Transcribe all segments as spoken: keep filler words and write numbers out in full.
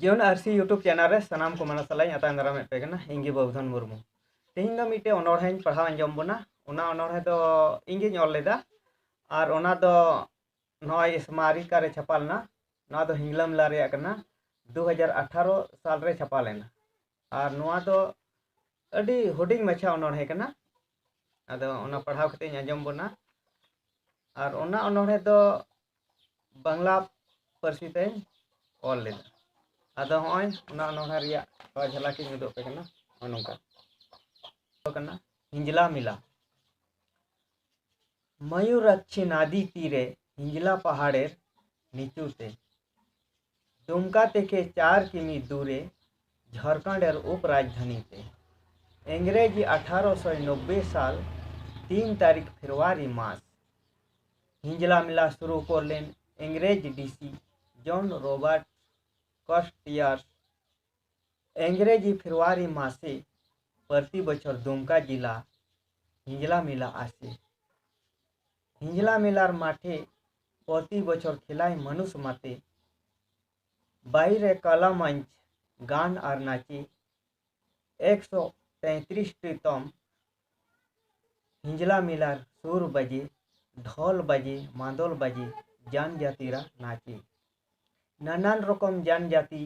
ᱡᱤᱭᱚᱱ ᱟᱹᱨᱥᱤ YouTube channel ᱨᱮ ᱥᱟᱱᱟᱢ ᱠᱚ ᱢᱟᱱᱟ ᱥᱟᱞᱟᱜ ᱤᱧ ᱟᱛᱟᱝ ᱫᱟᱨᱟᱢᱮᱫ ᱯᱮ ᱠᱟᱱᱟ᱾ ᱤᱧ ᱜᱮ ᱵᱟᱹᱵᱩᱫᱷᱚᱱ ᱢᱩᱨᱢᱩ᱾ ᱛᱮᱦᱮᱧ ᱫᱚ ᱢᱤᱫᱴᱮᱡ ᱚᱱᱚᱬᱦᱮᱧ ᱯᱟᱲᱦᱟᱣ ᱟᱸᱡᱚᱢ ᱵᱚᱱᱟ᱾ ᱚᱱᱟ ᱚᱱᱚᱬᱦᱮ ᱫᱚ ᱤᱧ ᱜᱤᱧ ᱚᱞ ᱞᱮᱫᱟ, ᱟᱨ ᱚᱱᱟ ᱫᱚ ᱱᱚᱜᱼᱚᱭ ᱥᱢᱟᱨᱤᱠᱟ ᱨᱮ ᱪᱷᱟᱯᱟ ᱞᱮᱱᱟ᱾ ᱱᱚᱣᱟ ᱫᱚ ᱦᱤᱝᱞᱟᱹ ᱢᱮᱞᱟ ᱨᱮᱭᱟᱜ ᱠᱟᱱᱟ᱾ ᱫᱩ ᱦᱟᱡᱟᱨ ᱟᱴᱷᱟᱨᱚ ᱥᱟᱞ ᱨᱮ ᱪᱷᱟᱯᱟ ᱞᱮᱱᱟ᱾ ᱟᱨ ᱱᱚᱣᱟ ᱫᱚ ᱟᱹᱰᱤ ᱦᱩᱰᱤᱧ ᱢᱟᱪᱷᱟ ᱚᱱᱚᱬᱦᱮ ᱠᱟᱱᱟ᱾ ᱟᱫᱚ ᱚᱱᱟ ᱯᱟᱲᱦᱟᱣ ᱠᱟᱛᱮ ᱤᱧ ᱟᱸᱡᱚᱢ ᱵᱚᱱᱟ᱾ ᱟᱨ ᱚᱱᱟ ᱚᱱᱚᱬᱦᱮ ᱫᱚ ᱵᱟᱝᱞᱟ ᱯᱟᱹᱨᱥᱤ ᱛᱮᱧ ᱚᱞ ᱞᱮᱫᱟ᱾ ᱟᱫᱚ ᱦᱚᱸᱜᱼᱚᱭ ᱚᱱᱟ ᱚᱱᱚᱬᱦᱮ ᱨᱮᱭᱟᱜ ᱛᱷᱚᱲᱟ ᱡᱷᱟᱞᱟᱠ ᱤᱧ ᱩᱫᱩᱜ ᱟᱯᱮ ᱠᱟᱱᱟ᱾ ᱱᱚᱜᱼᱚ ᱱᱚᱝᱠᱟ ᱠᱟᱱᱟ, ᱦᱤᱸᱡᱽᱞᱟ ᱢᱮᱞᱟ᱾ ᱢᱚᱭᱩᱨᱟᱠᱠᱷᱤ ᱱᱟᱫᱤ ᱛᱤᱨᱮ ᱦᱤᱸᱡᱽᱞᱟ ᱯᱟᱦᱟᱲᱮᱨ ᱱᱤᱪᱩ ᱛᱮ, ᱫᱩᱢᱠᱟ ᱛᱮᱠᱮ ᱪᱟᱨ ᱠᱤᱢᱤ ᱫᱩᱨᱮ ᱡᱷᱟᱨᱠᱷᱚᱸᱰᱮᱨ ᱩᱯ ᱨᱟᱡᱽᱫᱷᱟᱱᱤ ᱛᱮ, ᱤᱝᱨᱮᱡᱤ ᱟᱴᱷᱟᱨᱚᱥᱚᱭ ᱱᱚᱵᱵᱳᱭ ᱥᱟᱞ ᱛᱤᱱ ᱛᱟᱹᱨᱤᱠᱷ ᱯᱷᱮᱵᱽᱨᱩᱣᱟᱨᱤ ᱢᱟᱥ ᱦᱤᱸᱡᱽᱞᱟ ᱢᱮᱞᱟ ᱥᱩᱨᱩ ᱠᱚᱨ ᱞᱮᱱ ᱤᱝᱨᱮᱡᱽ ᱰᱤᱥᱤ ᱡᱚᱱ ᱨᱚᱵᱟᱨᱴ ᱠᱚᱥᱴᱤᱭᱟᱨ। ᱤᱝᱨᱮᱡᱤ ᱯᱷᱮᱵᱽᱨᱩᱣᱟᱨᱤ ᱢᱟᱥᱮ ᱯᱨᱚᱛᱤ ᱵᱚᱪᱷᱚᱨ ᱫᱩᱢᱠᱟ ᱡᱤᱞᱟ ᱦᱤᱸᱡᱽᱞᱟ ᱢᱮᱞᱟ ᱟᱥᱮ। ᱦᱤᱸᱡᱽᱞᱟ ᱢᱮᱞᱟᱨ ᱢᱟᱴᱷᱮ ᱯᱨᱚᱛᱤ ᱵᱚᱪᱷᱚᱨ ᱠᱷᱮᱞᱟᱭ ᱢᱟᱱᱩᱥ ᱢᱟᱛᱮ ᱵᱟᱭᱨᱮ ᱠᱟᱞᱟ ᱢᱚᱧᱪ ᱜᱟᱱ ᱟᱨ ᱱᱟᱪᱮ ᱮᱠᱥᱚ ᱛᱮᱸᱛᱨᱤᱥ ᱴᱤ ᱛᱚᱢ ᱦᱤᱸᱡᱽᱞᱟ ᱢᱮᱞᱟᱨ ᱥᱩᱨ ᱵᱟᱡᱮ ᱰᱷᱚᱞ ᱵᱟᱡᱮ ᱢᱟᱫᱚᱞ ᱵᱟᱡᱮ ᱡᱟᱱ ᱡᱟᱹᱛᱤᱨᱟ ᱱᱟᱪᱮ ᱱᱟᱱᱟᱱ ᱨᱚᱠᱚᱢ ᱡᱟᱱ ᱡᱟᱹᱛᱤ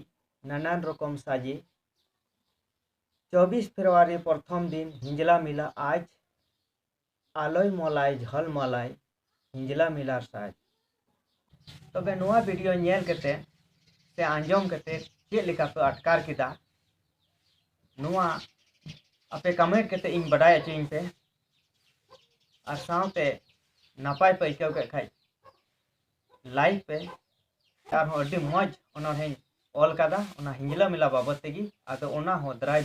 ᱱᱟᱱᱟᱱ ᱨᱚᱠᱚᱢ ᱥᱟᱡᱮ। ᱪᱚᱵᱤᱥ ᱯᱷᱮᱵᱽᱨᱩᱣᱟᱨᱤ ᱯᱨᱚᱛᱷᱚᱢ ᱫᱤᱱ ᱦᱤᱸᱡᱽᱞᱟ ᱢᱮᱞᱟ ᱟᱡ ᱟᱞᱚᱭ ᱢᱚᱞᱟᱭ ᱡᱷᱚᱞ ᱢᱚᱞᱟᱭ ᱦᱤᱸᱡᱽᱞᱟ ᱢᱮᱞᱟᱨ ᱥᱟᱡᱽ᱾ ᱛᱚᱵᱮ ᱱᱚᱣᱟ ᱵᱷᱤᱰᱤᱭᱳ ᱧᱮᱞ ᱠᱟᱛᱮ ᱥᱮ ᱟᱸᱡᱚᱢ ᱠᱟᱛᱮ ᱪᱮᱫ ᱞᱮᱠᱟ ᱯᱮ ᱟᱴᱠᱟᱨ ᱠᱮᱫᱟ, ᱱᱚᱣᱟ ᱟᱯᱮ ᱠᱚᱢᱮᱱᱴ ᱠᱟᱛᱮ ᱤᱧ ᱵᱟᱰᱟᱭ ᱦᱚᱪᱚᱧ ᱯᱮ᱾ ᱟᱨ ᱥᱟᱶᱛᱮ ᱱᱟᱯᱟᱭ ᱯᱮ ᱟᱹᱭᱠᱟᱹᱣ ᱠᱮᱫ ᱠᱷᱟᱡ ᱞᱟᱭᱤᱠ ᱯᱮ᱾ ᱟᱨᱦᱚᱸ ᱟᱹᱰᱤ ᱢᱚᱡᱽ ᱚᱱᱚᱬᱦᱮᱧ ᱚᱞ ᱠᱟᱫᱟ ᱚᱱᱟ ᱦᱤᱸᱡᱽᱞᱟ ᱢᱮᱞᱟ ᱵᱟᱵᱚᱫ ᱛᱮᱜᱮ, ᱟᱫᱚ ᱚᱱᱟ ᱦᱚᱸ ᱫᱟᱨᱟᱭ